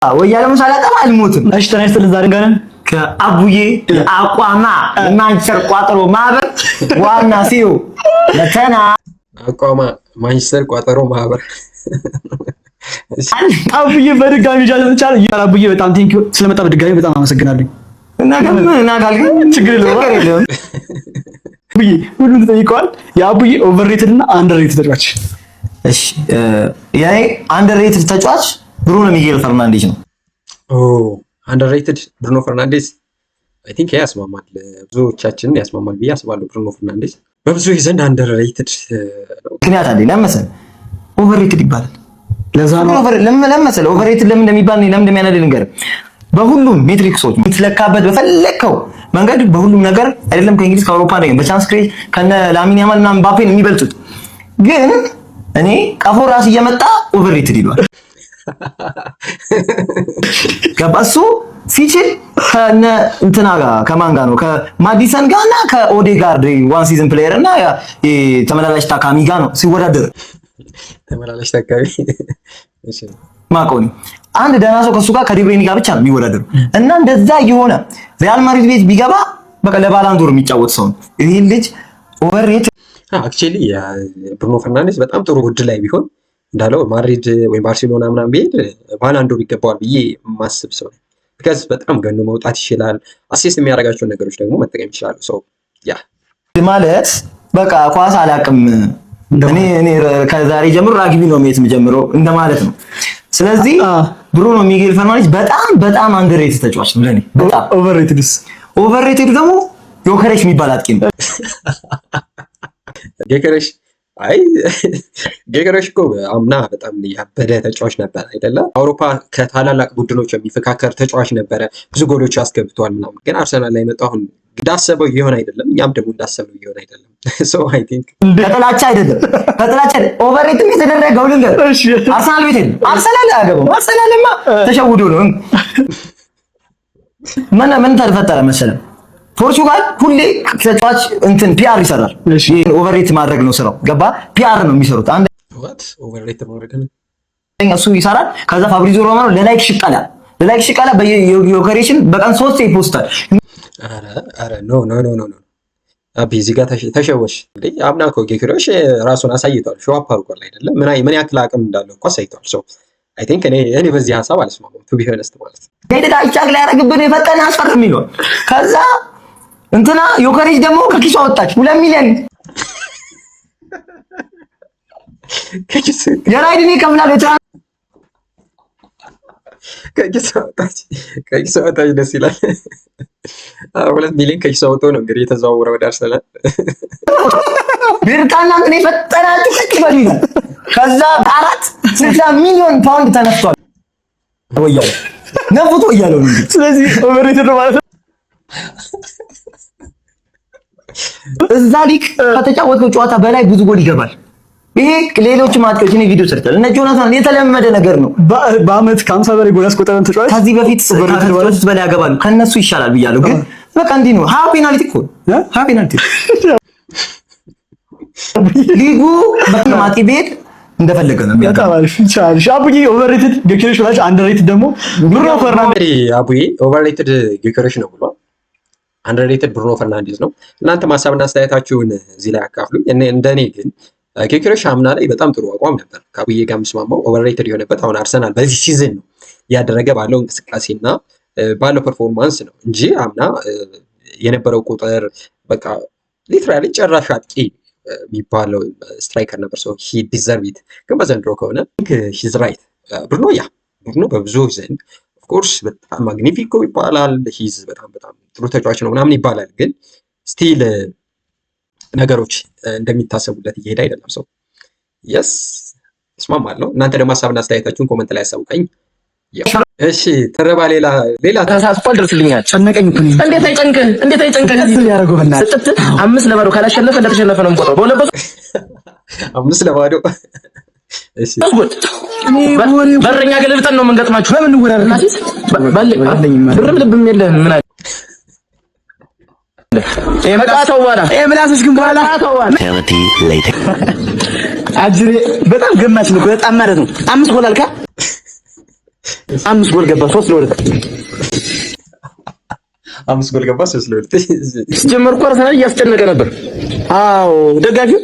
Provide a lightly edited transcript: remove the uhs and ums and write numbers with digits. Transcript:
ወያለም ሳላጠፋ አልሞትም። እሺ ጤና ይስጥልኝ። ዛሬ ጋር ነን ከአቡዬ የአቋማ የማንቸስተር ቋጠሮ ማህበር ዋና CEO ለተና አቋማ ማንቸስተር ቋጠሮ ማህበር። አቡዬ በድጋሚ ጃል ይቻላል። አቡዬ በጣም thank you ስለመጣ በድጋሚ በጣም አመሰግናለሁ። እና እና ካልከኝ ችግር የለውም። አቡዬ ሁሉም ተጠይቀዋል። የአቡዬ overrated እና underrated ተጫዋች። እሺ፣ የኔ underrated ተጫዋች ብሩኖ ሚጌል ፈርናንዴዝ ነው። ኦ፣ underrated ብሩኖ ፈርናንዴዝ፣ I think ያስማማል፣ ብዙዎቻችንን ያስማማል ብዬ አስባለሁ። ብሩኖ ፈርናንዴዝ በብዙዎች ዘንድ underrated ነው። ምክንያት አለኝ። ለምን መሰለህ overrated ይባላል? ለዛ ነው። ለምን መሰለህ overrated ለምን እንደሚባል፣ ለምን እንደሚያናድድ ልንገርህ። በሁሉም metrics ኦች የምትለካበት በፈለከው መንገድ በሁሉም ነገር አይደለም ከእንግሊዝ ከአውሮፓ ላይ በ chance create ከነ ላሚን ያማል እና ምባፔን የሚበልጡት፣ ግን እኔ ቀፎ ራስ እየመጣ overrated ይሏል። ገባ? እሱ ሲችል ከነ እንትና ጋር፣ ከማን ጋር ነው? ከማዲሰን ጋር እና ከኦዴጋርድ one season player እና ተመላላሽ ታካሚ ጋር ነው ሲወዳደር። ተመላላሽ ታካሚ። ማቀው አንድ ደህና ሰው ከሱ ጋር ከዲብሬኒ ጋር ብቻ ነው የሚወዳደሩ። እና እንደዛ የሆነ ሪያል ማድሪድ ቤት ቢገባ በቃ ለባላንዶር የሚጫወት ሰው ነው። ይህን ልጅ overrate Actually ብሩኖ ፈርናንዴዝ በጣም ጥሩ ውድ ላይ ቢሆን፣ እንዳለው ማድሪድ ወይም ባርሴሎና ምናምን ቢሄድ ባላንዶር ይገባዋል ብዬ የማስብ ሰው ነኝ። Because በጣም ገኖ መውጣት ይችላል። Assist የሚያደርጋቸውን ነገሮች ደግሞ መጠቀም ይችላሉ። So yeah። ማለት በቃ ኳስ አላቅም፣ እኔ ከዛሬ ጀምሮ ራግቢ ነው ማየት የምጀምረው እንደማለት ነው። ስለዚህ ብሩኖ ሚጌል ፈርናንዴዝ በጣም በጣም underrated ተጫዋች ነው ለኔ በጣም። Overrated ስ? Overrated ደግሞ ዮከሬሽ የሚባል አጥቂ ነው። ጌከረሽ፣ አይ ጌከረሽ እኮ አምና በጣም ያበደ ተጫዋች ነበር አይደለ? አውሮፓ ከታላላቅ ቡድኖች የሚፎካከር ተጫዋች ነበረ። ብዙ ጎሎች አስገብቷል ምናምን። ግን አርሰናል ላይ መጣ፣ አሁን እንዳሰበው እየሆነ አይደለም። እኛም ደግሞ እንዳሰብነው እየሆነ አይደለም። So I think ከጥላቻ አይደለም፣ ከጥላቻ overrate ም የተደረገው ልንገር፣ አርሰናል ቤት የለም። አርሰናል አያገባም። አርሰናልማ ተሸውዶ ነው። ምን ምን ተፈጠረ መሰለህ? ፖርቹጋል ሁሌ ተጫዋች እንትን PR ይሰራል። Overrate ማድረግ ነው ስራው። ገባ? PR ነው የሚሰሩት። አንድ What፣ overrate ማድረግ ነው። እሱ ይሰራል። ከዛ ፋብሪዚዮ ሮማኖ ለ like ሽቀላ፣ ለ like ሽቀላ በዮከሬሽን በቀን 3 ይ post ኣል። ኧረ ኧረ፣ no, no, no, no, no፣ አቢ እዚህ ጋር ተሸወድሽ እንዴ? አምና እኮ ጌክሬሽ ራሱን አሳይቷል። Show up አድርጓል አይደለም? ምን ምን ያክል አቅም እንዳለው እኮ አሳይቷል። So I think እኔ በዚህ ሀሳብ አልስማማም to be honest ማለት። ሄደህ አይቻክ ላይ ያደርግብን የፈጠነ አስፈርም ይለዋል። ከዛ እንትና ዮከሬሽ ደግሞ ከኪሷ ወጣች 2 ሚሊዮን የራይድን ይከፍላል። ከኪሷ ወጣች፣ ከኪሷ ወጣች። ደስ ይላል። 2 ሚሊዮን ከኪሷ ወጥቶ ነው እንግዲህ የተዘዋወረ ወደ አርሰናል። ቤርታና እንትን የፈጠናችሁ ከች በሉ ይላል። ከዛ 4 60 ሚሊዮን ፓውንድ ተነፍቷል። ወያው ነፍቶ እያለው ነው። ስለዚህ overrated ነው ማለት ነው። እዛ ሊግ ከተጫወተው ጨዋታ በላይ ብዙ ጎል ይገባል። ይሄ ሌሎች አጥቂዎች እኔ ቪዲዮ ሰርቻለሁ። እነ ጆናታን የተለመደ ነገር ነው። በአመት ከ50 በላይ ጎል ያስቆጠረን ተጫዋች ከዚህ በፊት ከተጫወቱት በላይ ያገባሉ። ከነሱ ይሻላል ብያለሁ። ግን በቃ እንዲህ ነው። 20 penalty እኮ፣ 20 penalty ሊጉ በማጢ ቤት እንደፈለገ ነው በጣም አሪፍ ይቻላል። እሺ አቡዬ overrated ጌኬሬሽ ብላችሁ underrated ደግሞ ብሩኖ ፈርናንዴዝ። አቡዬ overrated ጌኬሬሽ ነው ብሏል። Underrated ብሩኖ ፈርናንዴዝ ነው። እናንተ ሀሳብና አስተያየታችሁን እዚህ ላይ አካፍሉኝ። እንደኔ ግን ጌኬሬሽ አምና ላይ በጣም ጥሩ አቋም ነበር። ከአቡዬ ጋር የምስማማው overrated የሆነበት አሁን አርሰናል በዚህ season ነው እያደረገ ባለው እንቅስቃሴና ባለው performance ነው እንጂ አምና የነበረው ቁጥር በቃ literally ጨራሽ አጥቂ የሚባለው striker ነበር። So he deserve it። ግን በዘንድሮ ከሆነ he's right ብሩኖ፣ yeah፣ ብሩኖ በብዙዎች ዘንድ of course በጣም magnifico ይባላል። He's በጣም በጣም ጥሩ ተጫዋች ነው ምናምን ይባላል። ግን still ነገሮች እንደሚታሰቡለት እየሄደ አይደለም። So yes፣ እስማማለሁ። እናንተ ደግሞ ሀሳብና አስተያየታችሁን comment ላይ ያሳውቀኝ። እሺ ተረባ ሌላ ሌላ ተሳስቷል፣ ደርስልኛል። ጨነቀኝ እኮ እኔ። እንዴት አይጨንቅህ? እንዴት አይጨንቅህ? ያደረገው በእናትህ። ስጥት 5-0 ካላሸነፈ እንደተሸነፈ ነው የምቆጥረው። በሁለት 5-0። እሺ። ጎል በረኛ ገልብጠን ነው የምንገጥማችሁ። በምን እንወዳደር? ብርም ልብም የለህም። ምን አለ ከጨዋታው በኋላ ይሄ ምላስሽ ግን በኋላ ከጨዋታው በኋላ አጅሬ በጣም ገማች ነው። በጣም ማለት ነው። አምስት ጎል አልካ። 5 ጎል ገባ፣ 3-2። 5 ጎል ገባ፣ 3-2። ሲጀመር እኮ አርሰናል እያስጨነቀ ነበር። አዎ ደጋፊው